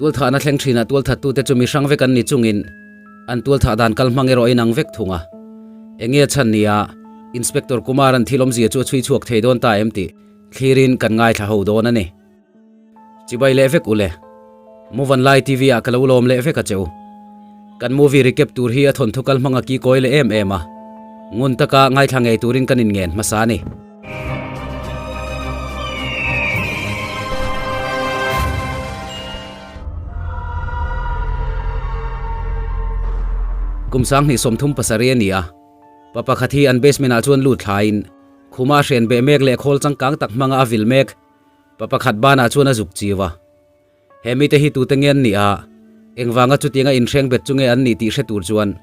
Tualthahna thleng thinah tualthattute chu mi hrang vek an ni chungin an tualthah dan kal hmang erawh a inang vek thung a. Enge a chhan nia Inspector Kumar-a'n thil awmzia chu a chhui chhuak thei dawn ta em tih thlirin kan ngaithla ho dawn a ni. Chibai leh vek ule. Muvanlai TV ah ka lo lawm leh vek a che u. Kan movie recap tur hi a thawnthu kal hmang a ki kawi leh em em a. Ngun taka ngaithla ngei turin kan inngen hmasa a ni. Kum 2037 a ni a, pa pakhat hi an basement ah chuan lut thlain khuma a hren beh mek leh khawl changkang tak hmanga a vil mek. Pa pakhat banah chuan a zuk chiu a. He mite hi tute nge an nih a, engvanga chutianga inhreng bet chu nge an nih tih hre tur chuan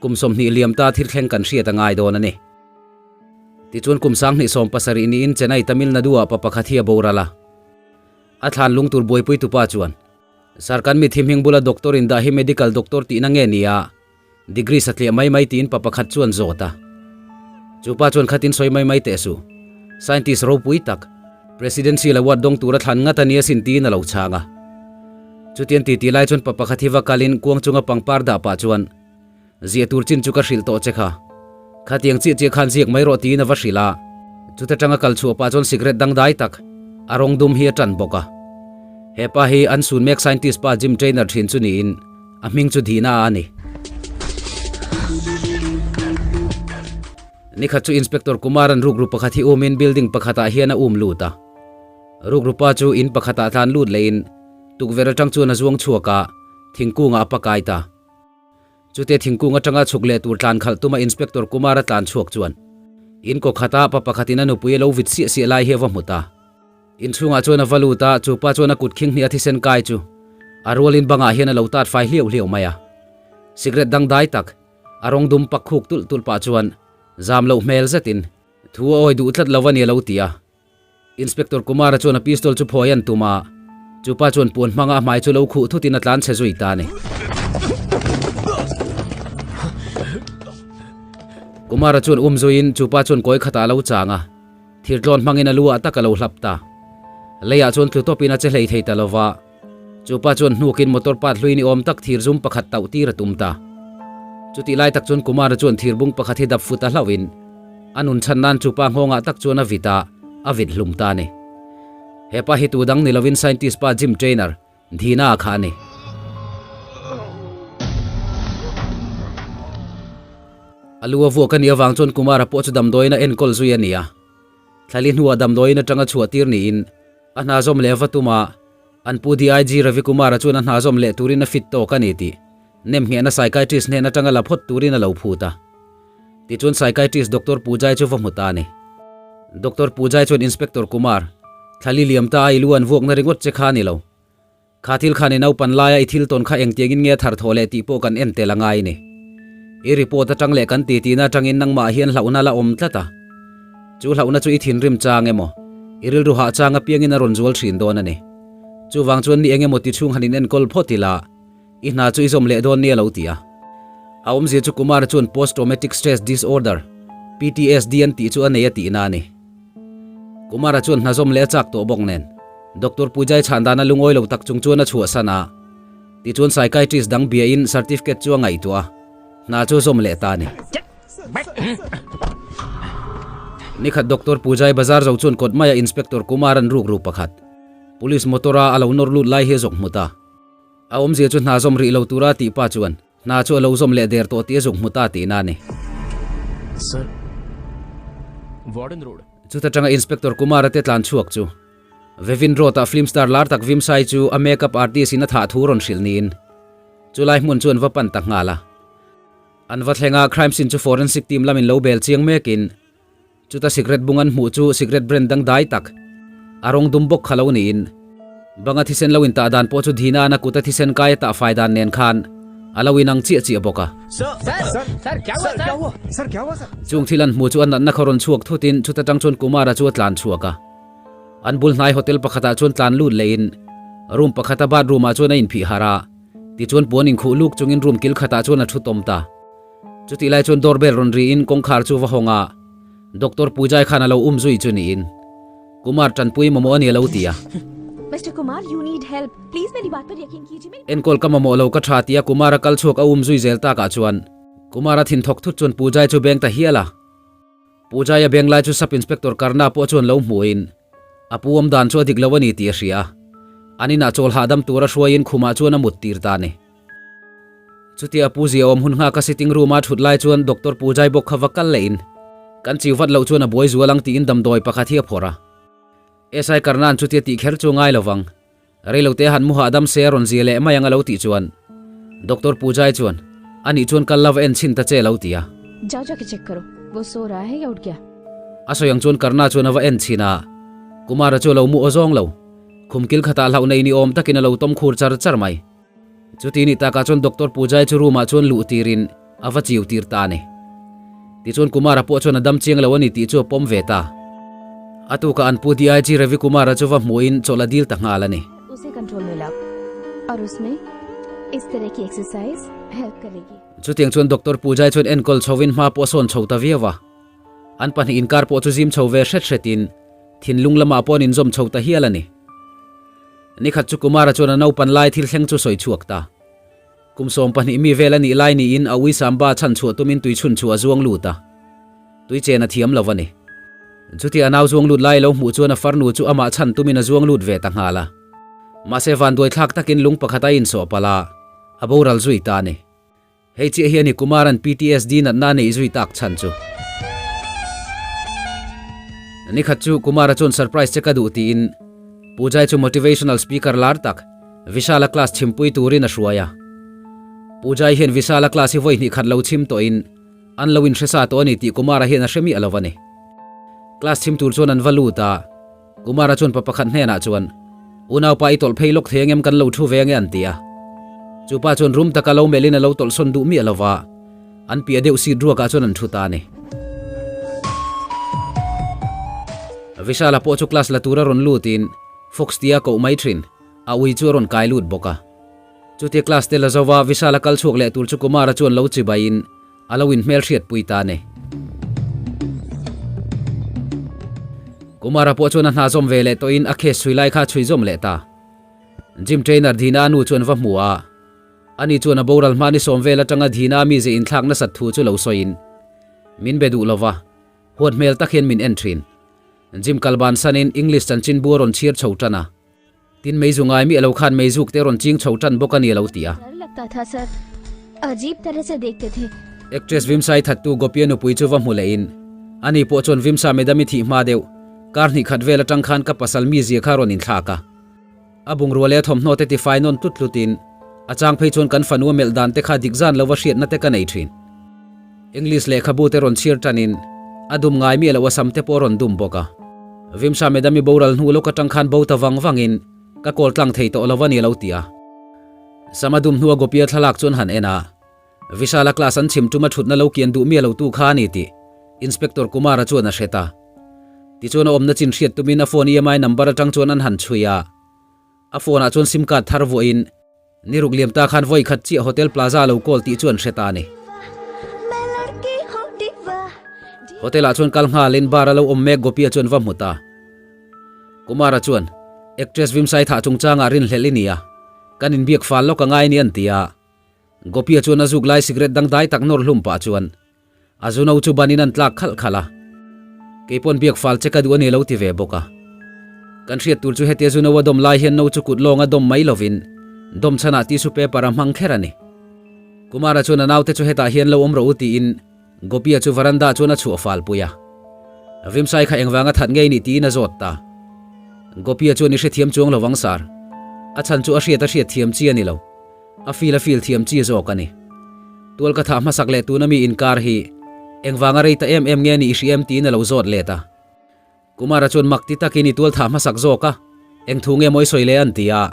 kum 20 liam ta thil thleng kan hriat a ngai dawn a ni. Tichuan kum 2017 niin Chennai Tamil Nadu-ah pa pakhat hi a boral a. A thlan lung tur buaipui tupa chuan, Sir kan mithi hming bula doctor in dah hi medical doctor tihna nge ni a? Degree satliah mai mai tiin pa pakhat chuan zawt a. Chu pa chuan khatin sawi mai mai teh suh. Scientist ropui tak, Presidency award dawng tura thlan ngat a nia sin tiin a lo chhang a. Chutiang ti ti lai chuan pa pakhat hi va kalin kuang chunga pangpar dah pah chuan, Ziah tur chin chu ka hrilh tawh che kha. Khatiang chiah chiah khan ziak mai rawh tiin a va hrilh a. Chuta tanga kal chhuah pah chuan cigarette dangdai tak, a rawng dum hi a tan bawk a. He pa hi an sun mek scientist pa gym trainer thin chu niin, A hming chu Dina a ni. Nikhat chu Inspector Kumaran rukru pakhat hi umin building pakhatah hian a um lut a. Rukru pa chu in pakhatah tlan lut lehin tukverh atang chuan a zuang chhuak a, thingkungah a pakai ta. Chutia thingkung atanga chhuk leh tur tlan khalh tuma Inspector Kumara tlan chhuak chuan in kaw khata pa pakhatin a nupui a lo vit siah siah lai hi a va hmu ta. Inchhungah chuan a va lut a, chu pa chuan a kut khing hnih a thisen kai chu a rualin bangah hian a lo tat fai hliau hliau mai a. Cigarette dangdai tak, a rawng dum pak khuk tulh tulh pah chuan zam loh hmel zetin thu a awi duh tlat lo a ni a lo ti a. Inspector Kumara chuan a pistol chu phawi an tum a, chu pa chuan puan hmanga a hmai chu lo khuh thutin a tlan chhe zui ta a ni. Kumara chuan um zuiin chu pa chuan kawi khatah a lo chang a. Thirtlawn hmangin a lu ah tak a lo hlap ta. Leiah chuan tlu tawpin a che hlei thei ta lo va. Chu pa chuan hnukin motor part hlui ni awm tak thir zum pakhat tauh tir a tum ta. Chutih lai tak chuan Kumara chuan thir bung pakhat hi dap fut a hlauhin a nun chhan nan chu pa nghawngah tak chuan a vit a, a vit hlum ta a ni. He pa hi tu dang ni lovin scientist pa gym trainer Dina kha a ni. A lu a vuak a nih avang chuan Kumara pawh chu damdawiin a enkawl zui a ni a. Thlali hnuah damdawiin atanga chhuah tir niin a hna zawm leh va tum a, an pu DIG Ravi Kumara chuan a hna zawm leh turin a fit tawk a ni tih nemnghehna psychiatrist hnen atanga la phawt turin a lo phut a. Tichuan psychiatrist Doctor Pujai chu va hmu ta a ni. Doctor Pujai chuan Inspector Kumar, thlali liam ta a i lu an vuakna ringawt che kha a ni lo. Kha thil khan i naupan laia i thil tawn kha engtiangin nge a thar thawh leh tih pawh kan en tel a ngai ni. I report atang leh kan titi na atangin nangmah hian hlauhna la awm tlat a. Chu hlauhna chu i thinrim chang emaw, i rilru hah chang apiangin a rawn zual thin dawn a ni. Chuvang chuan ni engemaw ti chhung han in enkawl phawt ila, i hna chu i zawm leh dawn nia lo ti a. A awmzia chu Kumar chuan Post Traumatic Stress Disorder, PTSD, an tih chu a nei a tihna a ni. Kumara chuan hna zawm leh a chak tawh bawk nen, Doctor Pujai chhan dana lungawi lo tak chung chuan a chhuahsan a. Tichuan psychiatrist dang biain certificate chu a ngaihtuah a, hna chu a zawm leh ta a ni. Nikhat Doctor Pujai bazar zo chuan kawt maia Inspector Kumar-a'n rukru pakhat, Police motor-a a lo nawr lut lai hi a zawk hmu ta. A awmzia chu hna zawm rih lo tura tih pa chuan hna chu a lo zawm leh der tawh tih a zuk hmu ta tihna a ni. Sir, Warden Road. Chuta tanga Inspector Kumara te tlan chhuak chu Vevin Road ah film star lar tak Vimsai chu a makeup artist in a thah thu rawn hrilh niin chulai hmun chu an va pan ta nghal a. An va thleng a, crime scene chu forensic team lamin lo bel chiang mekin Chuta sikret bung an hmuh chu sikret brand dangdai tak, a rawng dum bawk kha lo niin. Banga thisen lo intah dan pawh chu Dina-an a kuta thisen kai a tah fai dan nen khan a lo inang chiah chiah bawk a. Chung thil an hmuh chu a natna kha rawn chhuak thutin chuta tang chuan Kumara chu a tlan chhuak a. An bul hnai hotel pakhatah chuan tlan lut lehin room pakhata bathroom-ah chuan a inphih harh a, tichuan puan inkhuh luk chungin room kil khatah chuan a thu tawm ta. Chutih lai chuan doorbell rawn riin kawngkhar chu va hawng a, Doctor Pujai khan a lo um zui chu niin Kumar tanpui mamawh a ni a lo ti a. Mister Kumar, you need help. Please meri baat par yakeen kijiye. Meri Enkawl ka mamawh lo ka tha tia Kumara kal chhuak a um zui zel takah chuan Kumara thin thawk thut chuan Pujai chu beng ta hial a. Pujai a beng lai chu Sub Inspector Karna pawh chuan lo hmuhin a pu awm dan chu a dik lo a ni tih a hria a. An inah chawl hahdam tura hruaiin khumah chuan a mut tir ta a ni. Chutia a pu zia awm hun nghaka sitting room a thut lai chuan Doctor Pujai bawk kha va kal lehin kan chiu vat loh chuan a buai zual ang tiin damdawi pakhat hi a phawrh a. SI Karna'n chutia tih kher chu ngai lovang. Reilote han mu hahdam se a rawn zia leh mai ang a lo tih chuan Doctor Pujai chuan a nih chuan kal lova en chhin ta che lo ti a. Jao jake check karo, wo so raha hai ya uth gaya? A sawi ang chuan Karna chuan a va en chhin a, Kumara chu a lo mu aw zawng lo. Khum kil khatah hlauh nei ni awm takin a lo tawm khur char char mai. Chuti nih takah chuan Doctor Pujai chu room ah chuan luh tirin a va chiu tir ta a ni. Tichuan Kumara pawh chuan a dam chiang lo a ni tih chu a pawm ve ta. A tukah an pu DIG Ravi Kumara chu va hmuhin chawlh a dil ta nghal a ni. Use control mein lao aur usme is tarah ki exercise help karegi. Chutiang chuan Doctor Pujai chuan enkawl chhovin hma pawh a sawn chho ta viau a. An pahnih inkar pawh chu zim chho ve hret hretin thinlung lamah pawh an inzawm chho ta hial a ni. Nikhat chu Kumara chuan a naupan lai thil thleng chu sawi chhuak ta. Kum 12 mi vel a nih lai niin a ui Samba chhan chhuah tumin tui chhun chhuah a zuang lut a. Tui chen a thiam lo a ni. Chutia a nau zuang lut lai lo hmuh chuan a farnu chu amah chhan tumin a zuang lut ve ta nghal a. Mahse vanduai thlak takin lung pakhat a insawh palh a, a boral zui ta a ni. Hei chiah hian i Kumaran PTSD natna a neih zui tak chhan chu. Nikhat chu Kumara chuan surprise che ka duh tiin Pujai chu motivational speaker lar tak Vishala class chhimpui turin a hruai a. Pujai hian Vishala class hi vawi hnih khat lo chhim tawhin an lo inhre sa tawh a ni tih Kumara hian a hre miah lo a ni. Class chhim tur chuan an va lut a, Kumara chuan pa pakhat hnenah chuan, Unaupa i tawlh phei lawk thei angem kan lo thu ve ange an ti a. Chu pa chuan rum taka lo melhin a lo tawlh sawn duh miah lova, an piah deuh seat ruakah chuan an thu ta a ni. Vishala pawh chu class la tura rawn lutin Fox tia koh mai thin a ui chu a rawn kai lut bawk a. Chutia class te la zova Vishala kal chhuak leh tur chu Kumara chuan lo chibaiin A lo inhmelhriatpui ta a ni. Kumara pawh chuan a hna zawm ve leh tawhin a case chhui lai kha a chhui zawm leh ta. Gym trainer Dhina nu chuan va hmu a, ani chuan a boral hma ni sawm vel atanga Dhina mize inthlak nasat thu chu lo sawiin, Min be duh lova, huat hmel tak hian min en thin. Gym kal bansanin English chanchinbu a rawn chhir chho tan a. Tin meizu ngai miah lo khan meizuk te rawn ching chho tan bawk a ni a lo ti a. Actress Vimsai thattu Gopia nupui chu va hmu leh in, ani pawh chuan Vimsa Medami thih hma deuh, kar hnih khat vel atang khan ka pasal mizia kha rawn inthlak a. A bungrua leh a thawmhnaw te tifai nawn tlut tlut in, a chang phei chuan kan fanu a melh dan te kha dik zan lova hriatna te ka nei thin. English lehkhabu te rawn chhir tan in, a dum ngai miah loh a sam te pawh a rawn dum bawk a. Vimsa Medami boral hnu lawk atang khan bo ta vang vang in ka call tlang thei tawh lo a ni lo ti a. Sama dum hnua Gopia thlalak chuan han en a, Vishala class an chhim tuma thutna lo kian duh miah lo tu kha a ni tih Inspector Kumara chuan a hre ta. Tichuan a awmna chin hriat tumin a phone EMI number atang chuan an han chhui a. A phone ah chuan sim card thar vuahin Ni ruk liam ta khan vawi khat chiah Hotel Plaza lo call tih chu an hre ta a ni. Hotel ah chuan kal nghalin bar a lo awm mek Gopia chuan va hmu ta. Kumara chuan, Actress Vimsai thah chungchangah rinhlelh i ni a, kan inbiak fal lawk a ngai ni an ti a. Gopia chuan a zuk lai cigarette dangdai tak nawr hlum pah chuan A zu no chu banin an tlak khalh khalh a, Keipawn biak fal che ka duh a ni lo ti ve bawk a. Kan hriat tur chu hetia zu no a dawm lai hian no chu kut lawnga dawm mai lovin dawm chhanah tissue paper a hmang kher a ni. Kumara chuan a naute chu hetah hian lo awm rawh u tiin Gopia chu veranda chuan a chhuah fal pui a. Vimsai kha engvanga that ngei ni tiin a zawt ta. Gopia chuan i hrethiam chuang lovang sir. A chhan chu a hriat a hriat thiam chi a ni lo. A feel a feel thiam chi zawk a ni. Tual ka thah hmasak leh tuna mi inkar hi engvanga rei ta em em nge ni i hri em tiin a lo zawt let a. Kumara chuan mak ti takin i tual thah hmasak zawk a, eng thu nge maw i sawi le an ti a.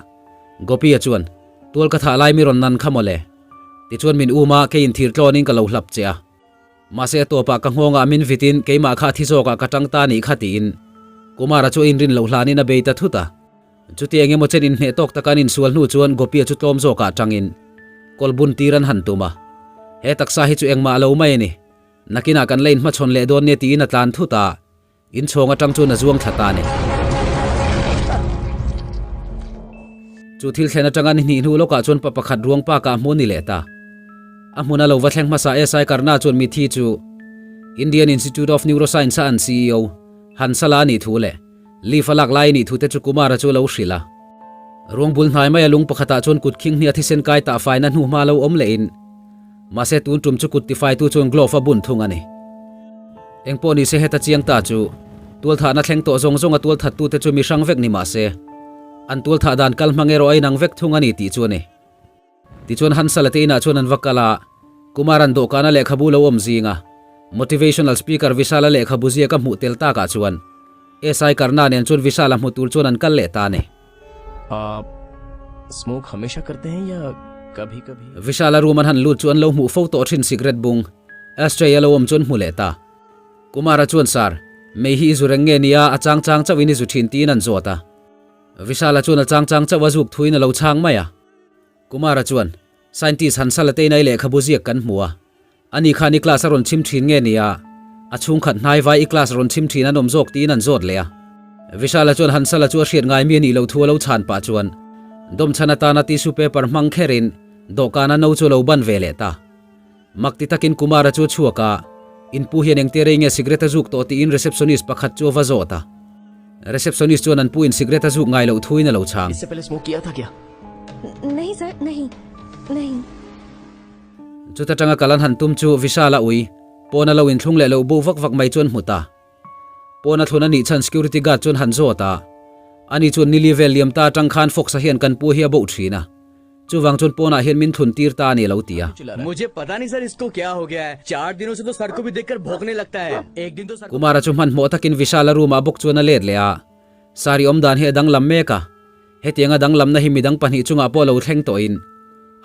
Gopia chuan, Tual ka thah lai mi rawn nan kha mawle. Tichuan min um a, keiin thir tlawnin ka lo hlap che a. Mahse a tawpah ka nghawngah min vitin keimah kha a thi zawkah ka tang ta nih kha tiin Kumara chu a inrin loh hlanin a bei ta thut a. Chuti eng emaw chen inhneh tawk taka an insual hnu chuan Gopia chu tlawm zawkah atangin kawl bun tir an han tum a. He taksa hi chu engmah lo mai a ni. Nakinah kan la inhmachhawn leh dawn nia tiin a tlan thut a, inchhawng atang chuan a zuang thla ta a ni. Chu thil thlen atanga ni hnih hnu lawkah chuan pa pakhat ruang pa kah hmu a ni leh ta. A hmuna lo va thleng hmasa SI Karna chuan mithi chu Indian Institute of Neuroscience a an ceo Hansala a nih thu leh leave a lak lai a nih thu te chu Kumara chu a lo hrilh a. Ruang bul hnai maia lung pakhatah chuan kut khing hnih a thisen kai tah faina hnuhma lo awm lehin mahse tun tum chu kut tifaitu chuan glove a bun thung a ni. Engpawh ni se heta chiang ta chu tualthahna thleng tawh zawng zawnga tualthattute chu mi hrang vek ni mahse an tualthah dan kal hmang erawh a inang vek thung a ni tih chu a ni. Tichuan Hansala te inah chuan an va kal a, Kumaran dawhkana lehkhabu lo awm zinga motivational speaker Vishala lehkhabu ziak a hmuh tel takah chuan SI Karna nen chuan Vishala hmu tur chuan an kal leh ta a ni. Aap smoke hamesha karte hain ya kabhi kabhi? Vishala room an han lut chu an lo hmuh fo tawh thin cigarette bung ashtray a lo awm chu an hmu leh ta. Kumara chuan Sir, mei hi i zu reng nge nia a chang chang chauhin i zu thin tiin an zawt a. Vishala chuan a chang chang chauh a zuk thuin a lo chhang mai a. Kumara chuan, Scientist Hansala te inai lehkhabu ziak kan hmu a, ani khan i class a rawn chhim thin nge nia, a chhungkhat hnai vai i class rawn chhim thin an awm zawk tiin an zawt leh a. Vishala chuan Hansala chu a hriat ngai mi a nih loh thu a lo chhan pah chuan dawmchhan atana tissue paper hmang kherin dawhkana no chu a lo ban ve leh ta. Mak ti takin Kumara chu a chhuak a, In pu hian engtia rei nge cigarette a zuk tawh tiin receptionist pakhat chu a va zawt a. Receptionist chuan an pu in cigarette a zuk ngai loh thuin a lo chhang. Isse pehle smoke kiya tha kya? Nahi sir, nahi, nahi. Chuta tanga kal an han tum chu Vishal a ui, pawn a lo inthlung leh loh bo vak vak mai chuan hmu ta. Pawn a thlun a nih chhan security guard chuan han zawt a, ani chuan nili vel liam ta atang khan Fox-a hian kan pu hi a boh thin a, chuvang chuan pawnah hian min thlun tir ta a ni a lo ti a. Kumara chu hmanhmawh takin Vishal-a room-ah bawk chuan a let leh a, Sari awm dan hi a danglam mek a, hetianga danglamna hi midang pahnih chungah pawh lo thleng tawhin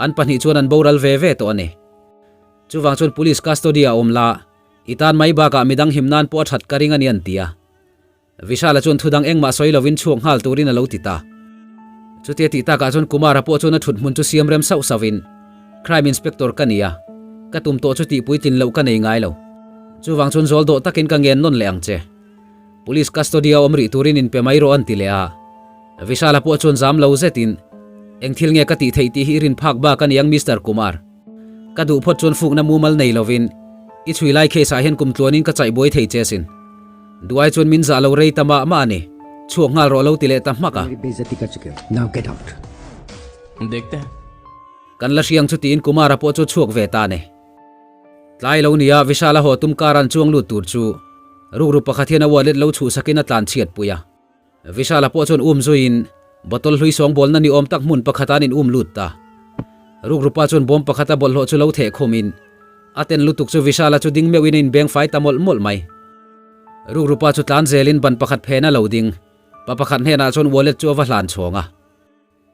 an pahnih chuan an boral ve ve tawh a ni. Chuvang chuan police custody-ah awm la, I tan mai bakah midang him nan pawh a that ka ring a ni an ti a. Vishala chuan thudang engmah sawi lovin chhuak nghal turin a lo ti ta. Chutia tih takah chuan Kumara pawh chuan a thut hmun chu siam rem sauh sauhin, Crime Inspector ka ni a, ka tum tawh chu tih puitlin loh ka nei ngai lo. Chuvang chuan zawl dawh takin ka ngen nawn leh ang che. Police custody a awm rih turin in pe mai rawh an ti leh a. Vishala pawh chuan zam lo zetin, Eng thil nge ka tih theih tih hi i rin phak bak a ni ang Mister Kumar. Ka duh phawt chuan fukna mumal nei lovin i chhui lai case ah hian kum tluanin ka chaih buai thei che sin. Duai chuan min zah lo rei ta mah mah a ni. Chhuak nghal rawh lo ti leh ta hmak a. Kan la hriang chu tiin Kumara pawh chu chhuak ve ta a ni. Tlai lo nia Vishal a haw tum kar an chuang lut tur chu rukru pakhat hian a wallet lo chhuhsakin a tlan chhiat pui a. Vishala pawh chuan um zuiin bottle hlui sawngbawlna ni awm tak hmun pakhat an in um lut ta. Rukrupa chuan bawm pakhata bawlhhlawh chu lo theh khumin a ten lutuk chu Vishala chu ding meuhin a inbeng fai ta mawlh mawlh mai. Rukrupa chu tlan zelin ban pakhat phena lo ding pa pakhat hnenah chuan wallet chu a va hlan chhawng a.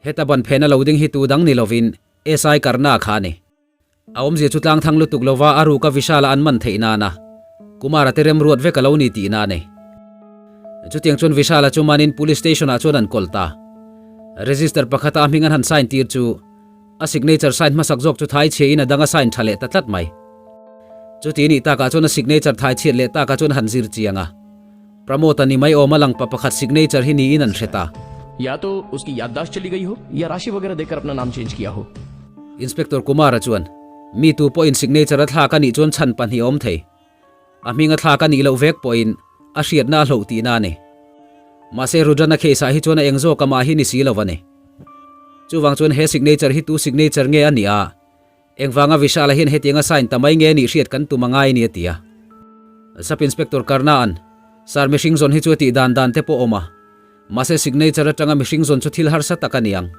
Heta ban phena lo ding hi tu dang ni lovin SI Karna kha a ni. A awmzia chu tlang thang lutuk lova a ruka Vishala an man theih nana Kumara te remruat vek a lo ni tihna a nei. Chutiang chuan Vishala chu manin Police Station ah chuan an kawl ta. Register pakhata a hming an han sign tir chu a signature sign hmasak zawk chu thai chhia in a dang a sign tha leh ta tlat mai. Chuti nih takah chuan a signature thai chhiat leh takah chuan han zir chiang a. Pramod a ni mai awm a lang pa pakhat signature hi niin an hre ta. Ya to uski yaddash chali gayi ho ya rashi vagera dekar apna naam change kiya ho. Inspector Kumar-a chuan, Mi tu pawhin signature a thlak a nih chuan chhan pahnih a awm thei. A hming a thlak a nih loh vek pawhin a hriatna a hloh tihna a ni. Mahse Rudran-a case-ah hi chuan a eng zawk amah hi ni si lo a ni. Chuvang chuan he signature hi tu signature nge a nih a, Engvanga Vishal-a hian hetianga sign ta mai nge nih hriat kan tum a ngai ni a ti a. Sub Inspector Karna-a'n, Sir mihring zawn hi chu a tih dan dan te pawh awm a. Mahse signature atanga mihring zawn chu thil harsa tak a ni ang.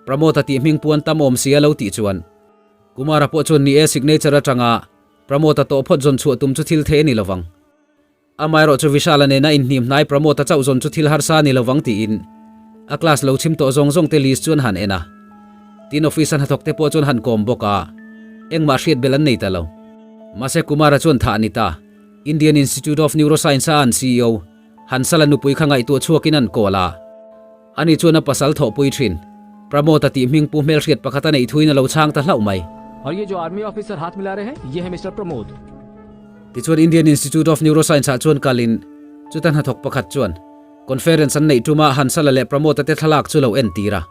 Pramod-a tih hming puan tam awm si a lo tih chuan. Kumar-a pawh chuan ni e signature atanga Pramod-a tawh phawt zawn chhuah tum chu thil theih a ni lovang. Amaherawh chu Vishala nena inhnim hnai Pramod-a chauh zawn chu thil harsa a ni lovang tiin a class lo chhim tawh zawng zawng te list chu an han en a. Tin office a hnathawk te pawh chuan han kawm bawk a, engmah hriat belh an nei ta lo. Mahse Kumara chuan thah a ni ta. Indian Institute of Neuroscience a an ceo Hansala nupui kha ngaihtuah chhuakin an kawl a. Ani chuan a pasal thawhpui thin Pramod-a tih hming pu hmelhriat pakhat a neih thuin a lo chhang ta hlauh mai. Aur ye jo army officer haath mila rahe hain, ye hai Mister Pramod. Tichuan Indian Institute of Neuroscience ah chuan kalin chuta hnathawk pakhat chuan conference an neih tuma Hansala leh Pramod-a te thlalak chu lo entir a.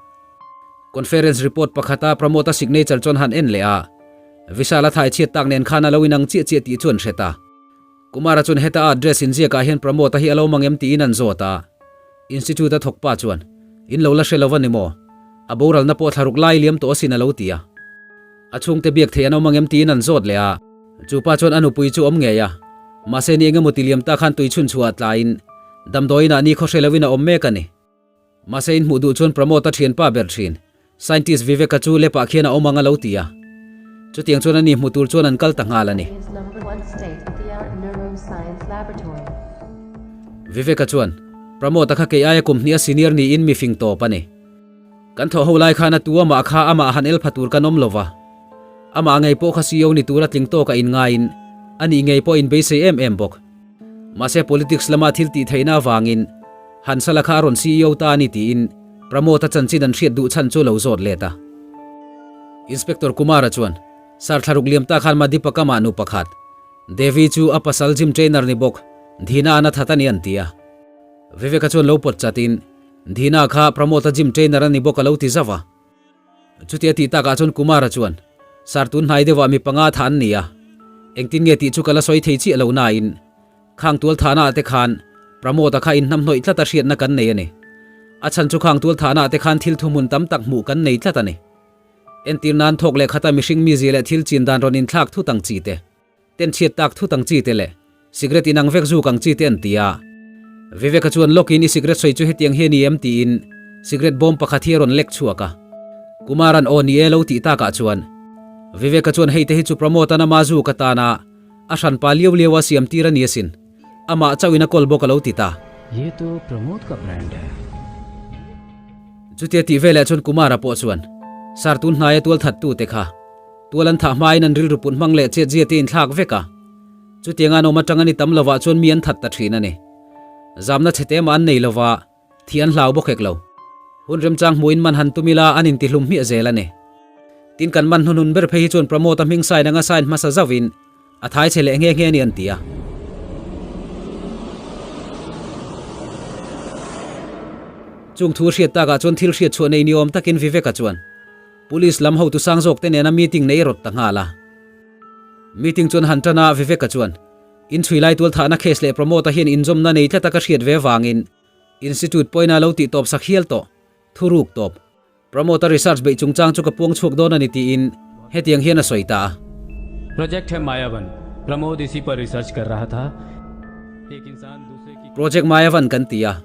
Conference report pakhata Pramod-a signature chuan han en leh a, Vishal-a thai chhiat tak nen khan a lo inang chiah chiah tih chu an hre ta. Kumara chuan heta a address inziakah hian Pramod-a hi a lo mang em tiin an zawt a. Institute-a thawk pa chuan, In lo la hre lo va ni maw? A boralna pawh thlaruk lai liam tawh asin a lo ti a. A chhungte biak theih an awm ang em tiin an zawt leh a. Chu pa chuan a nupui chu awm ngei a. Mahse ni engemaw ti liam ta khan tui chhun chhuah tlaiin damdawiinah ni khaw hre loin a awm mek a ni. Mahse in hmuh duh chuan Pramod-a thianpa ber thin, Scientist Vivek-a chu lepah khian a awm ang a lo ti a. Chutiang chuan ani hmu tur chuan an kal ta nghal a ni. Vivek-a chuan, Pramod-a kha kei aia kum hnih a senior niin mi fing tawp a ni. Kan thawh ho lai khan a tu amah kha amah han el pha tur kan awm lo va. Amah ngei pawh kha CEO ni tura tling tawk a inngaiin ani ngei pawh a inbeisei em em bawk. Mahse politics lama thil tih theihna avangin Hansala kha a rawn CEO ta a ni tiin Pramod-a chanchin an hriat duh chhan chu lo zawt let a. Inspector Kumar-a chuan Sir thlaruk liam ta khan Madhipakama nu pakhat, Devi chu a pasal gym trainer ni bawk Dhina-an a that a ni an ti a. Vivek-a chuan lo pawt chatin Dhina kha Pramod-a gym trainer a ni bawk a lo ti zauh a. Chutia tih takah chuan Kumara chuan, Sir tun hnai deuhah mi panga tha an ni a, engtin nge tih chu ka la sawi thei chiah lo nain, khang tual thahnaah te khan Pramod-a kha inhnamhnawih tlat a hriatna kan nei a ni. A chhan chu khang tual thahnaah te khan thil thuhmun tam tak hmuh kan nei tlat a ni. Entir nan thawk leh khata mihring mizia leh thil chin dan rawn inthlak thut ang chi te. Ten chhiat tak thut ang chi te leh cigarette inang vek zuk ang chi te an ti a. Viveka chuan lawkin i cigarette sawi chu hetiang hi a ni em tiin cigarette bawm pakhat hi a rawn lek chhuak a. Kumaran aw ni e lo tih takah chuan Viveka chuan hei te hi chu Pramod-an ama zuk atana a hranpa liau liau a siam tir a ni asin, amah chauhin a kawl bawk a lo ti ta. Ye to Pramod ka brand hai. Chutia tih veleh chuan Kumara pawh chuan Sir tun hnaia tual thattute kha Tual an thah hmain an rilru put hmang leh chet zia te inthlak vek a, chutiang an awm atang an i tam lovah chuan mi an that ta thin a ni. Zamna chhe te mah an nei lova, thih an hlau bawk hek lo. Hun remchang hmuhin man han tum ila an intihlum hmiah zel a ni. Tin kan man hnunhun ber phei hi chuan Pramod-a hming sign anga sign hmasa zauhin a thai chhe leh nghe nghe a ni an ti a. Chung thu hriat takah chuan thil hriat chhuah nei ni awm takin Vivek-a chuan Police lam hotu sang zawk te nena meeting nei rawt ta nghal a. Meeting chuan han tan a, Vivek-a chuan, Inchhui lai tualthahna case leh Pramod-a hian inzawmna nei tlat a ka hriat ve vangin Institute pawhin a lo tih tawp sak hial tawh, thuruk tawp. Pramod-a research beih chungchang chu ka puang chhuak dawn a ni tiin hetiang hian a sawi ta a. Project hai Mayavan, Pramod isi par research kar raha tha, ek insaan dusre ki. Project Mayavan kan ti a,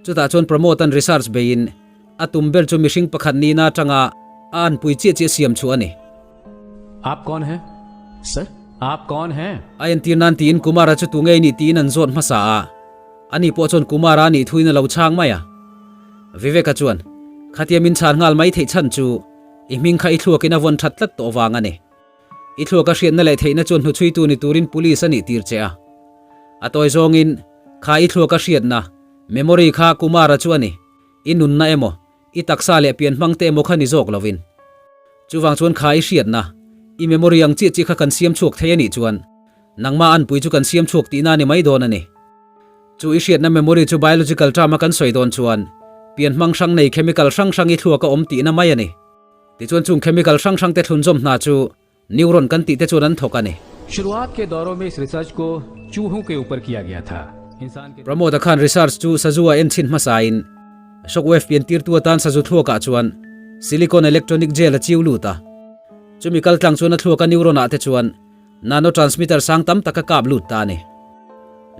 chutah chuan Pramod-a'n research beihin A tum ber chu mihring pakhat nihna atanga a anpui chiah chiah siam chu a ni. Aap kawn hai? Sir? Aap kawn hai? A entir nan tiin Kumara chu tu ngei nih tiin an zawt hmasa a, ani pawh chuan Kumara a nih thuin a lo chhang mai a. Viveka chuan, Khatia min chhan nghal mai theih chhan chu i hming kha i thluakin a vawn that tlat tawh vang a ni. I thluaka hriatna leh theihna chuan hnuchhuitu ni turin police a nih tir che a. A tawi zawngin, kha i thluaka hriatna, memory, kha Kumara chu a ni. I nunna emaw, i taksa leh pian hmang te emaw kha ni zawk lovin. Chuvang chuan kha i hriatna, i memory ang chiah chiah kha kan siam chhuak thei a nih chuan, nangmah anpui chu kan siam chhuak tihna a ni mai dawn a ni. Chu i hriatna memory chu biological term a kan sawi dawn chuan, pian hmang hrang nei chemical hrang hrang i thluak a awm tihna mai a ni. Tichuan chung chemical hrang hrang te thlunzawm hna chu Neuron kan tih te chuan an thawk a ni. Shuruaat ke dauron mein is research ko chuhon ke upar kiya gaya tha. Insaan ke. Pramod-a khan research chu sazu a en chhin hmasain shockwave pian tirtu atan sazu thluakah chuan silicon electronic gel a chiu lut a. Chumi kal tlang chuan a thluaka neuron-ah te chuan nanotransmitter sang tam tak a kap lut ta a ni.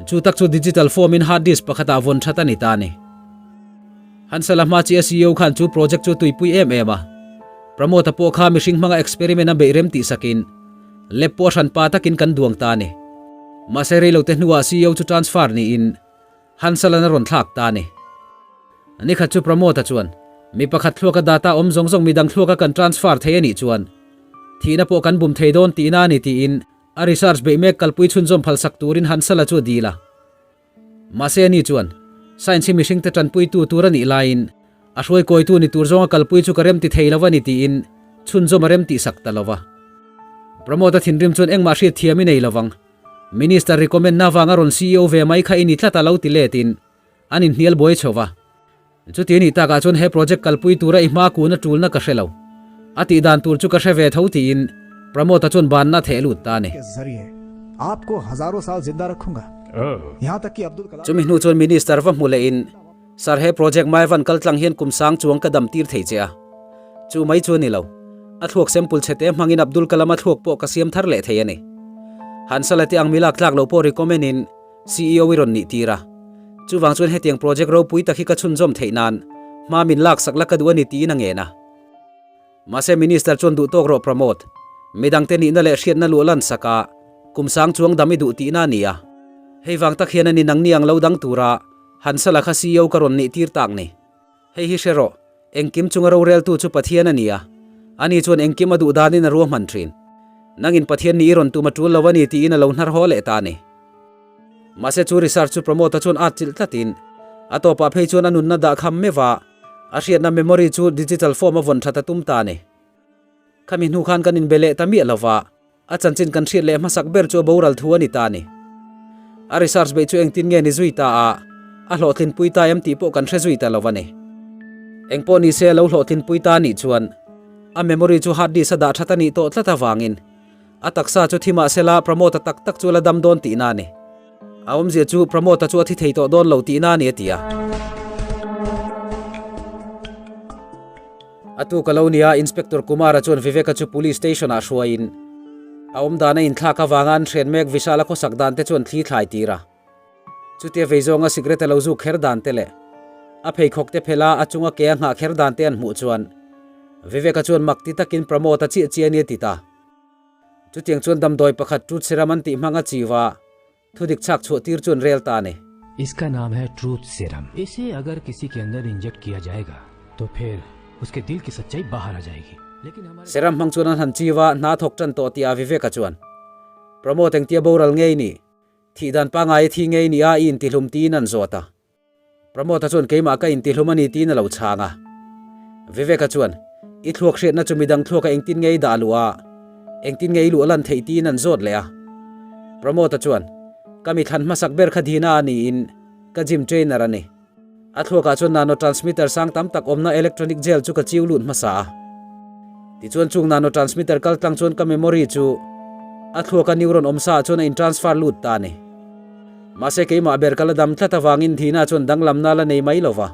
Chu tak chu digital form-in hard disk pakhatah vawn that a ni ta a ni. Hansala hma chi a CEO khan chu project chu a tuipui em em a. Pramod-a pawh kha mihring hmanga experiment a beih rem tih sakin lab pawh a hran pa takin kan duang ta a ni. Mahse reilote hnuah CEO chu transfer niin Hansala'n a rawn thlak ta a ni. Nikhat chu Pramod-a chuan mi pakhat thluaka data awm zawng zawng midang thluaka kan transfer thei a nih chuan thihna pawh kan bum thei dawn tihna a ni tiin a research beih mek kalpui chhunzawm phalsak turin Hansala chu a dil a. Mahse ani chuan, Science hi mihringte tanpuitu tur a nih laiin, a hruaikawitu ni tur zawnga kalpui chu ka remti thei lo a ni tiin chhunzawm a remtih sak ta lo va. Pramod-a thinrim chuan engmah hriat thiam i nei lo vang. Minister recommend na vanga rawn CEO ve mai kha i ni tlat a lo ti letin an inhnial buai chho va. Chuti a nih takah chuan he project kalpui tura i hma kun a tulna ka hre lo. A tih dan tur chu ka hre ve tho tiin Pramod-a chuan banna a theh lut ta a ni. Chumi hnu chuan Minister va hmu lehin, Sir he project Maivan kal tlang hian kum sang chuang ka dam tir thei che a. Chu mai chu a ni lo. A thluak sample chhe te hmangin Abdul Kalam-a thluak pawh ka siam thar leh thei a ni. Hansala te ang mi lak tlak lo pawh recommend in CEO i rawn nih tir a. Chuvang chuan hetiang project ropui tak hi ka chhunzawm theih nan hma min laksak la ka duh a ni tiin a ngen a. Mahse Minister chuan duh tawk rawh Pramod. Midangte nihna leh hriatna luah lan sak a, kum sang chuang dam i duh tihna a ni a. Hei vang tak hian a ni nangni ang lo dang tura Hansala kha CEO ka rawn nih tir tak ni. Hei hi hre rawh, engkim chunga roreltu chu Pathian a ni a, ani chuan engkim a duh danin a ruahman thin. Nangin Pathian nih i rawn tum a tul lo a ni tiin a lo hnar haw leh ta a ni. Mahse chu research chu Pramod-a chuan at chilh tlatin, a tawpah phei chuan a nunna dah kham meuh a, a hriatna memory chu digital form a vawn that a tum ta a ni. Khami hnu khan kan inbe leh ta miah lo va, A chanchin kan hriat leh hmasak ber chu a boral thu a ni ta a ni. A research beih chu engtin nge ni zui ta a, a hlawhtlinpui ta em tih pawh kan hre zui ta lo a ni. Engpawh ni se a lo hlawhtlinpui ta a nih chuan a memory chu hard disk a dah that a nih tawh tlat avangin a taksa chu thi mah sela Pramod-a tak tak chu a la dam dawn tihna a ni. A awmzia chu Pramod-a chu a thi thei tawh dawn lo tihna a ni a ti a. A tuk a lo nia, Inspector Kumar-a chuan Vivek-a chu Police Station-ah hruaiin a awm dan a inthlak avanga an hren mek Vishal-a khawsak dan te chuan thli thlai tir a. Chutia vei zawnga cigarette a lo zuk kher dan te leh a pheikhawk te phel a, a chunga ke a nghah kher dan te an hmuh chuan Vivek-a chuan mak ti takin Pramod-a chiah chiah a ni a ti ta. Chutiang chuan damdawi pakhat Truth Serum an tih hmang a chiu a, Thudik chhak chhuah tir chu an rel ta a ni. Iska naam hai truth serum. Ise agar kisi ke andar inject kiya jayega to phir uske dil ki sachchai bahar aa jayegi. Lekin hamare. Serum hmang chuan an han chiu a, hna thawk tan tawh tih a Vivek-a chuan Pramod engtia boral ngei ni, thih dan pangai a thi ngei ni a i intihlum tiin an zawt a. Pramod-a chuan keimah ka intihlum a ni tiin a lo chhang a. Vivek-a chuan, I thluak hriatna chu midang thluaka engtin nge i dah luh a, engtin nge i luh lan theih tiin an zawt leh a. Pramod-a chuan, Ka mi thlan hmasak ber kha Dina a niin ka gym trainer a ni. A thluakah chuan nanotransmitter sang tam tak awmna electronic gel chu ka chiu lut hmasa a. Tichuan chung nanotransmitter kal tlang chuan ka memory chu a thluaka neuron awmsa ah chuan a intransfer lut ta a ni. Mahse keimah ber ka la dam tlat avangin Dina chuan danglamna la nei mai lo va.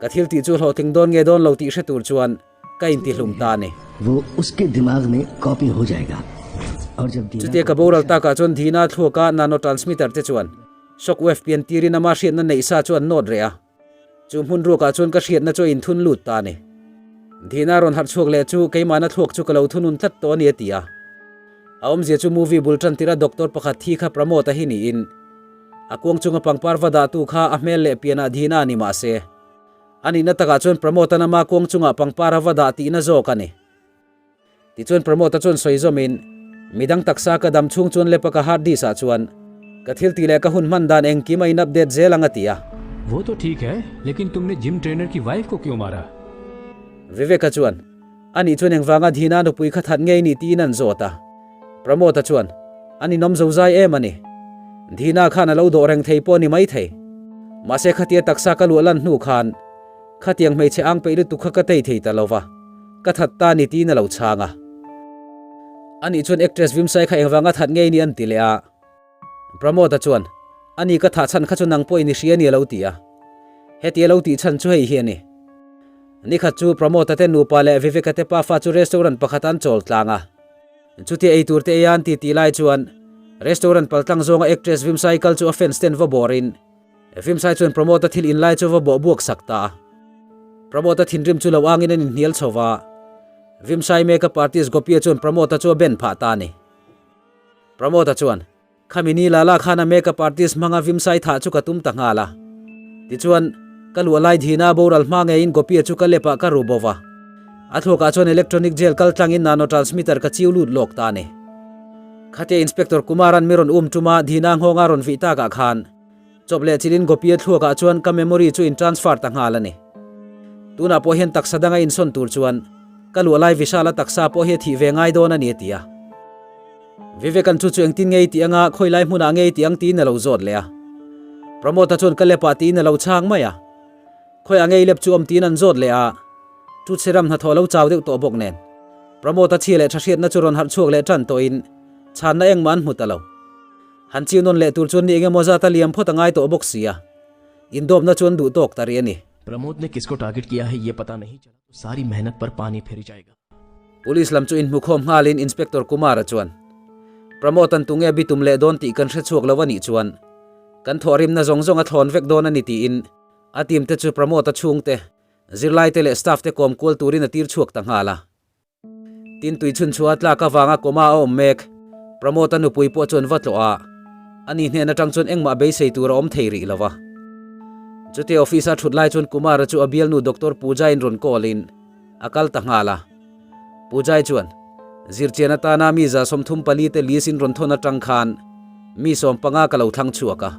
Ka thil tih chu hlawhtling dawn nge dawn lo tih hre tur chuan ka intihlum ta a ni. Chutia ka boral takah chuan Dina thluaka nanotransmitter te chuan shock wave pian tirin ama hriatna neih sa chu an nawt reh a. Chu hmun ruakah chuan ka hriatna chu a inthun lut ta a ni. Dina rawn harh chhuak leh chu keimahna thluak chu ka lo thunun tlat tawh a ni a ti a. A awmzia chu movie bul tan tirh a doctor pakhat thi kha Pramod-a hi niin a kuang chunga pangpar va dahtu kha a hmel leh pianah Dina a ni mahse a nihna takah chuan Pramod-a'n ama kuang chungah pangpar a va dah tihna zawk a ni. Tichuan Pramod-a chuan sawi zawmin, Midang taksa ka dam chhung chuan lepa ka hard disk ah chuan ka thil tih leh ka hun hman dan engkim a in update zel ang a ti a. Wo to theek hai, lekin tumne gym trainer ki wife ko kyun mara? Vivek-a chuan, Anih chuan engvanga Dina nupui kha that ngei ni tiin an zawt a. Pramod-a chuan, An inawm zozai em a ni. Dina khan a lo dawh reng thei pawh a ni maithei. Mahse khatia taksa ka luah lan hnu khan khatiang hmeichhe ang peih lutuk kha ka tei thei ta lo va. Ka that ta ni tiin a lo chhang a. Anih chuan actress Vimsai kha engvanga that ngei ni an ti leh a. Pramod-a chuan, Ani ka thah chhan kha chu nang pawhin i hria ni a lo ti a. Heti a lo tih chhan chu hei hi a ni. Nikhat chu Pramod-a te nupa leh Vivek-a te pafa chu restaurant pakhat an chawl tlang a. Chutia ei tur te ei a an ti tih lai chuan restaurant paltlang zawnga actress Vimsai kal chu a fans ten va bawrin Vimsai chuan Pramod-a thil in lai chu va bawh buak sak ta a. Pramod-a thinrim chu lo angin an inhnial chho va. Vimsai makeup artist Gopi-a chuan Pramod-a chu a ben phah ta a ni. Pramod-a chuan, Khami ni lala khan a makeup artist hmanga Vimsai thah chu ka tum ta nghal a. Tichuan, ka luah lai dhina boral hma ngeiin Gopi-a chu ka lepah ka ru bo va. A thluakah chuan electronic gel kal tlangin nanotransmitter ka chiu lut lawk ta a ni. Khatia Inspector Kumar-a'n mi rawn um tuma dhina nghawnga rawn vih takah khan, Chawp leh chilin Gopi-a thluakah chuan ka memory chu in transfer ta nghal a ni. Tunah pawh hian taksa danga insawn tur chuan ka luah lai Vishal-a taksa pawh hi a thih ve ngai dawn a ni a ti a. Vivek-a'n chu chu engtin nge i tih anga khawi lai hmunah nge i tih ang tiin a lo zawt leh a. Pramod-a chuan ka lepah tiin a lo chhang mai a. Khawiah nge i lep chu awm tiin an zawt leh a, Truth Serum hnathawh lo chau deuh tawh bawk nen. Pramod-a chhia leh tha hriatna chu rawn harh chhuak leh tan tawhin chhanna engmah an hmu ta lo. Han chiu nawn leh tur chuan ni engemaw zat a liam phawt a ngai tawh bawk si a, indawpna chu an duh tawk ta rih a ni. Pramod ne kisko target kiya hai ye pata nahi chala to sari mehnat par pani phir jayega. Police lam chu inhmukhawm nghalin Inspector Kumar-a chuan, Pramod-a'n tunge bitum leh dawn tih kan hre chhuak lo a nih chuan kan thawhrimna zawng zawng a thlawn vek dawn a ni tiin a team te chu Pramod-a chhungte, zirlaite leh staff te kawm kual turin a tir chhuak ta nghal a. Tin tui chhun chhuah a tlak avanga coma a awm mek. Pramod-a nupui pawh chuan va tlawh a, ani hnen atang chuan engmah beisei tur a awm thei rih lo va. Chutia office-a thut lai chuan Kumar-a chu a bialnu Doctor Pooja-in rawn call-in a kal ta nghal a. Pooja-i chuan, Zirchian atana mi 34 te list-in rawn thawn atang khan mi 15 ka lo thlang chhuak a.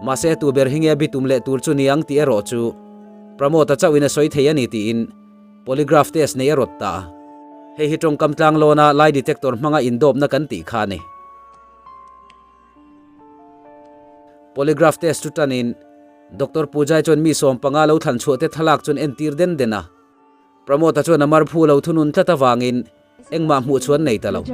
Mahse tu ber hi nge bitum leh tur chu ni ang tih erawh chu Pramod-a chauhin a sawi thei a ni tiin Polygraph test nei a rawt ta a, hei hi tawngkam tlang lawna lie detector hmanga indawpna kan tih kha a ni. Polygraph test chu tanin Doctor Pujai chuan mi 15 lo thlan chhuah te thlalak chuan entir den den a. Pramod-a chuan a mar phu lo thunun tlat avangin engmah hmuh chuan nei ta lo.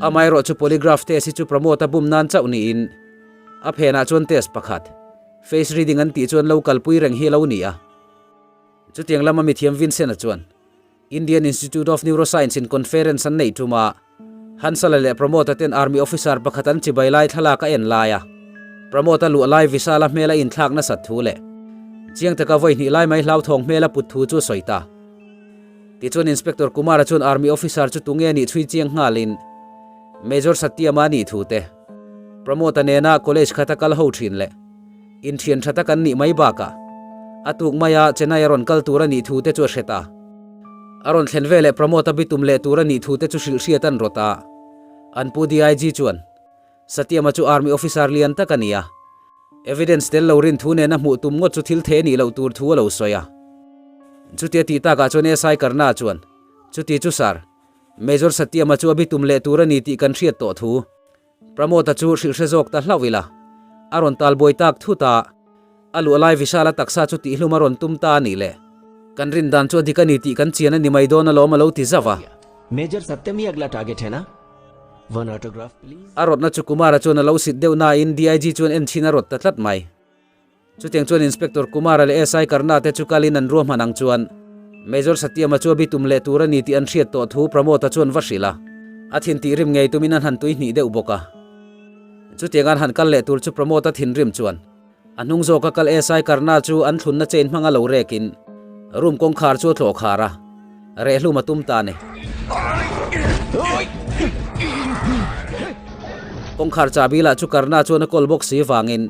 Amaherawh chu polygraph test hi chu Pramod-a bum nan chauh niin a phenah chuan test pakhat, face reading an tih chuan lo kalpui reng hi a lo ni a. Chutiang lama mithiam Vincent-a chuan Indian Institute of Neuroscience in conference an neih ṭuma Hansala leh Pramod-a ten Army officer pakhat an chibai lai thlalak a en lai a, Pramod-a luah lai Vishal-a hmel a inthlak nasat thu leh chiang taka vawi hnih lai mai hlauthawng hmel a put thu chu a sawi ta. Tichuan Inspector Kumar-a chuan Army officer chu tunge nih chhui chiang nghalin Major Satyam-a nih thu te, Pramod-a nena college khata kal ho thin leh inthian tha tak an nih mai bakah a tuk maia Chennai a rawn kal tur a nih thu te chu a hre ta. A rawn thlen veleh Pramod-a bitum leh tur a nih thu te chu hrilh hriat an rawt a. An pu DIG chuan, Satyam-a chu Army officer lian tak a ni a, evidence tel lo rin thu nena hmuh tum ngawt chu thil theh nih loh tur thu a lo sawi a. Chutia tih takah chuan SI Karna chuan, Chuti chu Sir, Major Satyam-a chu a bitum leh tur a ni tih kan hriat tawh thu, Pramod-a chu hrilh hre zawk ta hlauh ila, a rawn tal buai tak thut a, a luah lai Vishal-a taksa chu tihlum a rawn tum ta a nih le. Kan rin dan chu a dik a ni tih kan chian a ni mai dawn alawm a lo ti zauh a. Major Satyam hi agla target hai na? One autograph please. A rawtna chu Kumar-a chuan a lo sit deuh nain DIG chuan en chhin a rawt ta tlat mai. Chutiang chuan Inspector Kumar-a leh SI Karna te chu kalin an ruahman ang chuan Major Satyam-a chu a bitum leh tur a ni tih an hriat tawh thu Pramod-a chuan va hrilh a, a thin tih rim ngei tumin an han tui hnih deuh bawk a. Chutiang an han kal leh tur chu Pramod-a thinrim chuan a hnung zawka kal SI Karna chu an thlunna chain hmanga lo rekin room kawngkhar chu a tlawh khar a, rehlum a tum ta a ni. Kawngkhar chahbi lah chu Karna chuan a kawl bawk si vangin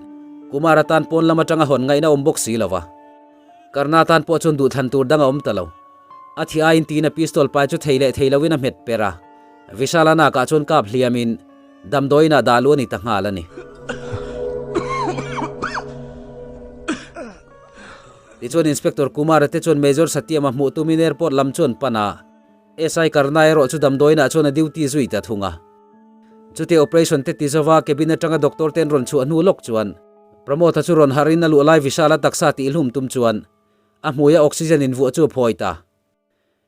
Kumar atan pawn lam atanga hawn ngaihna awm bawk si lo va. Karna tan pawh chuan duhthlan tur dang a awm ta lo. A thi aiin tiin a pistol pai chu thei leh thei loin a hmet per a. Vishal-a nakah chuan kap hliamin damdawiinah dah luh a ni ta nghal a ni. Tichuan Inspector Kumar-a te chuan Major Satyam-a hmuh tumin airport lam chu an pan a. SI Karna erawh chu damdawiinah chuan a duty zui ta thung a. Chutia operation te ti zova cabin atanga doctor te an rawn chhuah hnu lawk chuan Pramod-a chu rawn harh in a luh lai Vishal a taksa tihhlum tum chuan a hmuia oxygen invuah chu a phawi ta.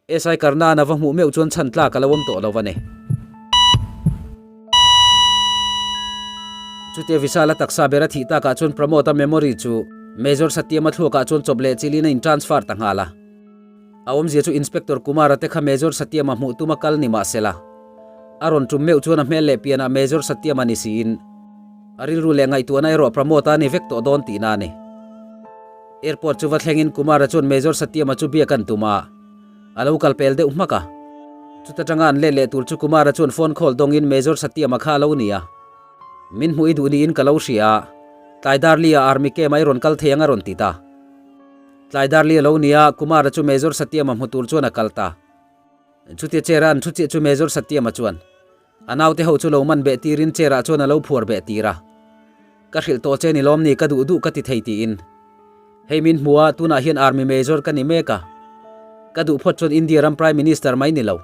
SI Karna-a'n a va hmuh meuh chuan chhan tlak a lo awm tawh lo a ni. Chutia Vishal a taksa ber a thih takah chuan Pramod-a memory chu Major Satyam-a thluakah chuan chawp leh chilin a in transfer ta nghal a. A awmzia chu Inspector Kumar-a te kha Major Satyam-a hmuh tuma kal ni mahsela, a rawn tum meuh chuan a hmel leh pianah Major Satyam-a ni siin a rilru leh ngaihtuahna erawh Pramod-a ni vek tawh dawn tihna a ni. Airport chu va thlengin Kumar-a chuan Major Satyam-a chu biak an tum a, a lo kal pel deuh hmak a. Chuta tanga an let leh tur chu Kumar-a chuan phone call dawngin Major Satyam-a kha a lo ni a. Min hmuh i duh niin ka lo hria a, tlai darli-ah Army camp-a i rawn kal thei ang a rawn ti ta. Tlai darli a lo ni a, Kumara chu Major Satyam-a hmu tur chuan a kal ta. Chutia chair-a an thu chiah chu Major Satyam-a chuan a naute ho chu lo man beh tirin chair-ah chuan a lo phuar beh tir a. Ka hrilh tawh che ni lawm ni, ka duh duh ka ti thei tiin. Hei min hmu a, tunah hian Army Major ka ni mek a. Ka duh phawt chuan India ram Prime Minister mai ni lo,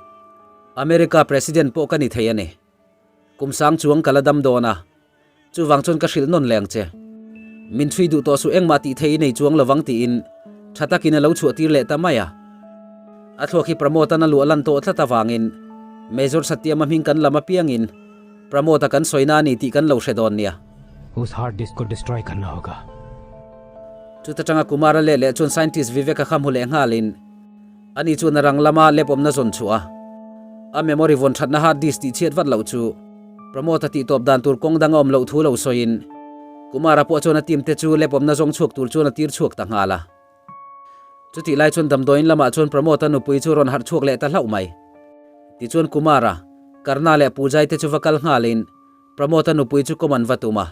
America President pawh ka ni thei a ni. Kum sang chuang ka la dam dawn a. Chuvang chuan ka hrilh nawn leh ang che. Min chhui duh tawh suh engmah tih thei i nei chuang lovang tiin tha takin a lo chhuah tir leh ta mai a. A thluak hi Pramod-a'n a luah lan tawh tlat avangin Major Satyam-a hming kan lam apiangin Pramod-a kan sawina a ni tih kan lo hre dawn nia. Us hard disk ko destroy karna hoga. Chuta tanga Kumar-a leh leh chuan scientist Vivek-a kha hmu leh nghalin ani chuan a rang lama lab awmna zawn chhuah a, a memory vawn thatna hard disk tih chhiat vat loh chu Pramod-a tih tawp dan tur kawng dang a awm loh thu lo sawiin Kumar-a pawh chuan a team te chu lab awmna zawng chhuak tur chuan a tir chhuak ta nghal a. Chutih lai chuan damdawiin lamah chuan Pramod-a nupui chu rawn harh chhuak leh ta hlauh mai. Tichuan Kumar-a, Karna leh Pujai te chu va kal nghalin Pramod-a nupui chu kawm an va tum a,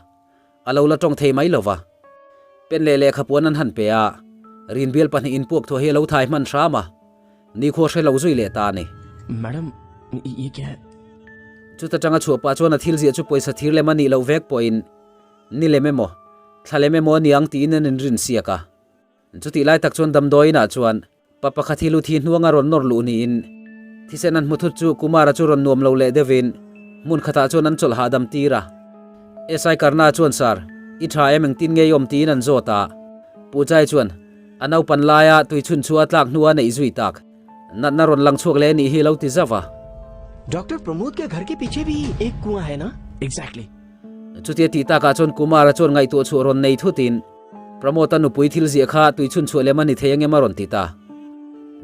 a lo la tawng thei mai lo va. Pen leh lehkhapuan an han pe a, rinbial pahnihin puak thuah hi a lo thai hman hram a, nikhua hre lo zui leh ta a ni. Madam, ye kya hai? Chuta tanga chhuah pah chuan a thil ziah chu pawisa thir lem a nih loh vek pawhin ni lem emaw, thla lem emaw a ni ang tiin an inrin siak a. Chutih lai tak chuan damdawiinah chuan pa pakhat hi lu thi hnuanga rawn nawr luh niin thisen an hmu thut chu Kumara chu rawn nuam lo leh deuhin hmun khatah chuan an chawlh hahdam tir a. SI Karna chuan Sir, i tha em engtin nge i awm tiin an zawt a. Pujai chuan a naupan laia tui chhun chu a tlak hnua neih zui tak natna rawn lang chhuak leh anih hi lo ti zauh a. Doctor Pramod ke ghar ke piche bhi ek kuan hai na? Exactly. Chutia tih takah chuan Kumara chuan ngaihtuah chhuah rawn nei thutin Pramod-a nupui thil ziah kha tui chhun chhuah lem a ni thei angem a rawn ti ta.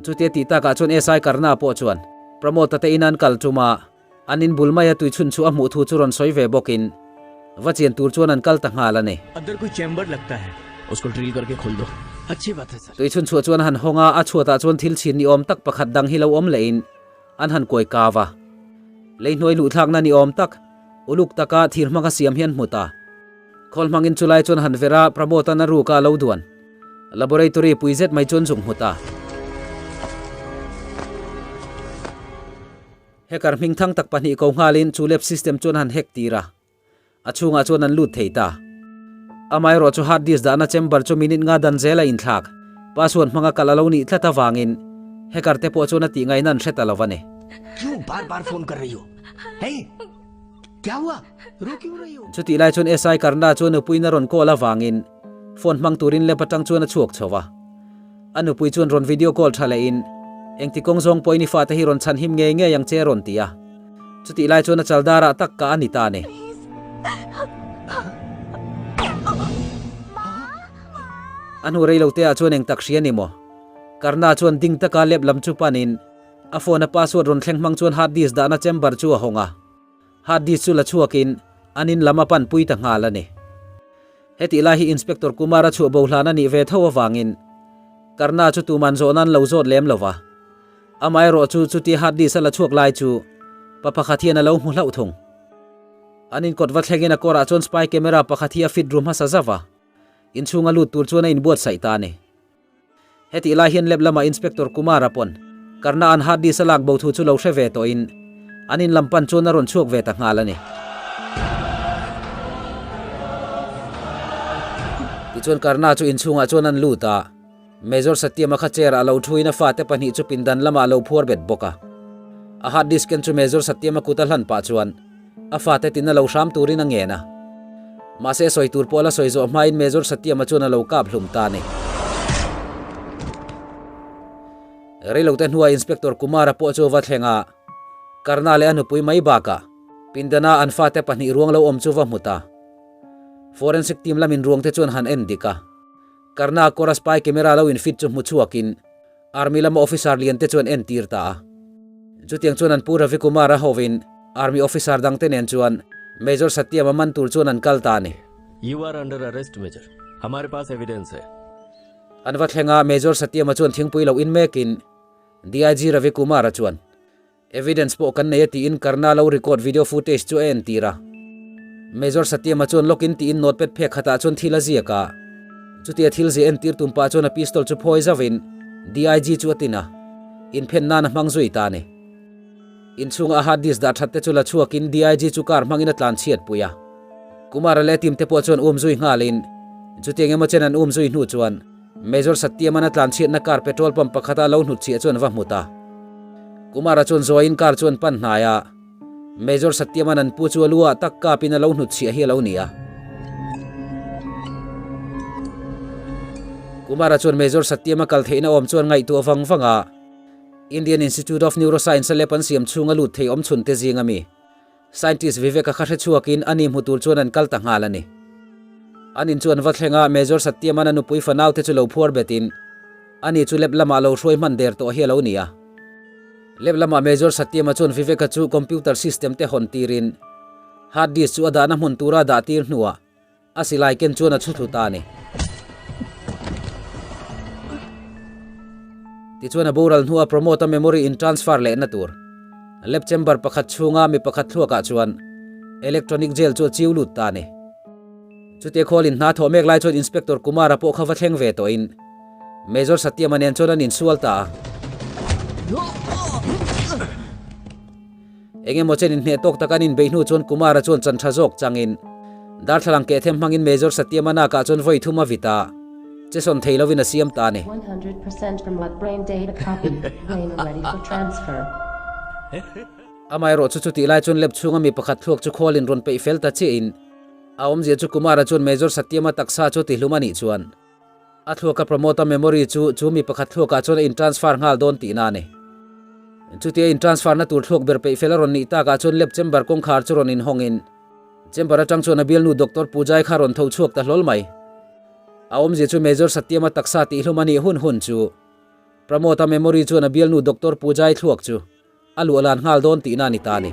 Chutia tih takah chuan SI Karna pawh chuan Pramod-a te in an kal tum a, an in bul maia tui chhun chhuah a hmuh thu chu rawn sawi ve bawkin va chian tur chuan an kal ta nghal a ni. Andar koi chamber lagta hai, usko drill karke khol do. Achhi baat hai sir. Tui chhun chhuah chuan a han hawng a, a chhuatah chuan thil chhin ni awm tak pakhat dang hi lo awm lehin an han kuai kau a. Lei hnuai luhthlakna ni awm tak, uluk taka thir hmanga siam hi an hmu ta. Khawl hmangin chulai chuan han ver a, Pramod-a'n a ruk a lo duan. Laboratory pui zet mai chuan zuk hmu ta. Hacker hming thang tak pahnih ko nghalin chu lab system chuan han hack tir a, a chhungah chuan an lut thei ta. Amaherawh chu hard disk dahna chamber chu minute nga dan zel a inthlak, password hmanga kalh a lo nih tlat avangin hacker te pawh chuan a tih ngaihna an hre ta lo a ni. Kyun bar bar phone kar rahi ho? Hey! Kya hua? Ro kyun rahi ho? Chutih lai chuan SI Karna chuan nupuiin a rawn call avangin phone hmang turin lab atang chuan a chhuak chho a. A nupui chuan rawn video call tha lehin, Engti kawng zawng pawhin i fate hi rawn chhan him ngei ngei ang che a rawn ti a. Chutih lai chuan a chal darah tak kah a ni ta a ni. A hnu rei lo te ah chuan eng tak hria ni maw? Karna chuan ding taka lab lam chu panin a phone a password rawn thleng hmang chuan hard disk dahna chamber chu a hawng a. Hard disk chu la chhuakin an in lam a panpui ta nghal a ni. Hetih lai hi Inspector Kumar a chhuah bo hlan a nih ve tho avangin Karna chu tuman zawhna an lo zawt lem lo va. Amaherawh chu chutia hard disk a la chhuak lai chu pa pakhat hian a lo hmu hlauh thung. An inkawt va thlengin a kawrah chuan spy camera pakhat hi a fit ru hmasa zauh va, inchhunga lut tur chuan a inbuatsaih ta a ni. Hetih lai hian lab lamah Inspector Kumar-a pawn Karna an hard disk a lak bo thu chu lo hre ve tawhin an in lam pan chuan a rawn chhuak ve ta nghal a ni. Tichuan Karna chu inchhungah chuan an lut a, Major Satyam-a kha chair-ah lo thuin a fate pahnih chu pindan lamah a lo phuar bet bawk a. A hard disk ken chu Major Satyam-a kut a hlan pah chuan a fate tina lo hram turin a ngen a. Mahse sawi tur pawh la sawi zawh hmain Major Satyam-a chuan a lo kap hlum ta a ni. Reilote hnuah Inspector Kumar-a pawh chu a va thleng a, Karna leh a nupui mai bakah pindana an fate pahnih ruang lo awm chu va hmu ta. Forensic team lamin ruangte chuan han en dik a, Karna kawra spy camera lo in fit chu hmu chhuakin Army lama officer lian te chuan entir ta a. Chutiang chuan an pu Ravi Kumar a hovin Army officer dang te nen chuan Major Satyam a man tur chuan an kal ta a ni. You are under arrest Major. Hamare paas evidence hai. An va thleng a, Major Satyam-a chuan thingpui lo in mekin DIG Ravi Kumar-a chuan Evidence pawh kan nei a tiin Karna lo record video footage chu a entir a. Major Satyam-a chuan lawkin tiin notepad phek khatah chuan thil a ziak a. Chutia thil ziah entir tum pah chuan a pistol chu phawi zauhin DIG chu a tin a, inphen nan a hmang zui ta a ni. Inchhunga a hard disk dah that te chu la chhuakin DIG chu car hmangin a tlan chhiat pui a. Kumara leh a team te pawh chuan um zui nghalin chutiang emaw chen an um zui hnu chuan Major Satyam-a'n a tlan chhiatna car petrol pump pakhata lo hnut chhiah chuan va hmu ta. Kumara chuan Zuaiin car chuan pan hnai a, Major Satyam-a'n an pu chu a lu ah tak kapin a lo hnut chhiah hi a lo ni a. Kumara chuan Major Satyam a kal theihna awm chuan ngaihtuah vang vang a, Indian Institute of Neuroscience a lep an siam chhunga lut thei awm chhun te zing a mi Scientist Vivek-a kha hre chhuakin a ni hmu tur chuan an kal ta nghal a ni. An in chu an va thleng a, Major Satyam-a'n a nupui fanaute chu lo phuar betin ani chu lep lamah lo hruai hman der tawh hi a lo ni a. Lep lamah Major Satyam-a chuan Vivek-a chu computer system te hawn tirin hard disk chu a dahna hmun tura a dah tir hnuah A silai ken chuan a chhu thlu ta a ni. Tichuan a boral hnua promote a memory in transfer lehna tur lab chamber pakhat chhunga mi pakhat thluakah chuan electronic jail chu a chiu lut ta a ni. Chutia khawl in hna thawh mek lai chuan Inspector Kumara pawh kha va thleng ve tawhin Major Satyama nen chuan an insual ta a. Eng emaw chen inhneh tawk tak an inbeih hnu chuan Kumara chuan chan tha zawk changin darthlalang keh them hmangin Major Satyama nakah chuan vawi thum a vit a, che sawn thei lovin a siam ta a ni. Amaherawh chu chutih lai chuan lep chhunga mi pakhat thluak chu khualin rawn peih fel ta chiahin a awmzia chu Kumara chuan Major Satyama taksa chu tihlum a nih chuan A thluaka promote a memory chu chu mi pakhat thluakah chuan a in transfer nghal dawn tihna a ni. Chutia in transfer na tur thluak ber peih fel a rawn nih takah chuan lab chamber kawngkhar chu rawn inhawngin chamber atang chuan a bialnu Doctor Pujai kha rawn tho chhuak ta hlawl mai. A awmzia chu Major Satyam-a taksa tihhlum a nih hun hun chu Pramod-a memory chuan a bialnu Doctor Pujai thluak chu A luah lan nghal dawn tihna a ni ta a ni.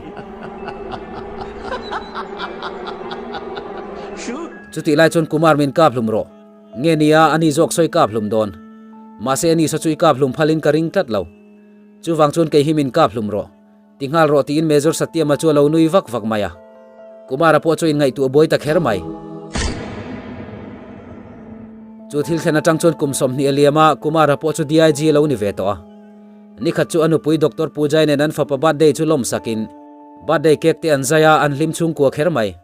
Chutih lai chuan Kumar min kap hlum rawh. Nge nia a ni zawk sawi kap hlum dawn. Mahse a ni saw chu i kap hlum phalin ka ring tlat lo. Chuvang chuan kei hi min kap hlum rawh. Ti nghal rawh tiin Major Satyama chu a lo nui vak vak mai a. Kumara pawh chu inngaihtuah buai ta kher mai. Chu thil thlen atang chuan kum 20 a liam a, Kumara pawh chu DIG a lo ni ve tawh a. Nikhat chu a nupui Doctor Pujai nen an fapa birthday chu lawm sakin birthday cake te an zai a, an hlim chhungkua kher mai.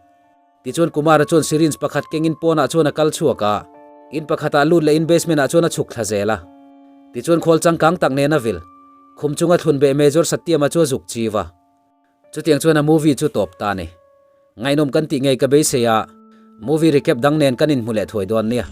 Tichuan Kumara chuan syringe pakhat kengin pawnah chuan a kal chhuak a, in pakhatah lut lehin basement ah chuan a chhuk thla zel a. Tichuan khawl changkang tak nen a vil. Khum chunga thlun beh Major Satyama chu a zuk chiu a. Chutiang chuan a movie chu tawp ta a ni. Ngaihnawm kan tih ngei ka beisei a, movie recap dang nen kan inhmu leh thuai dawn nia.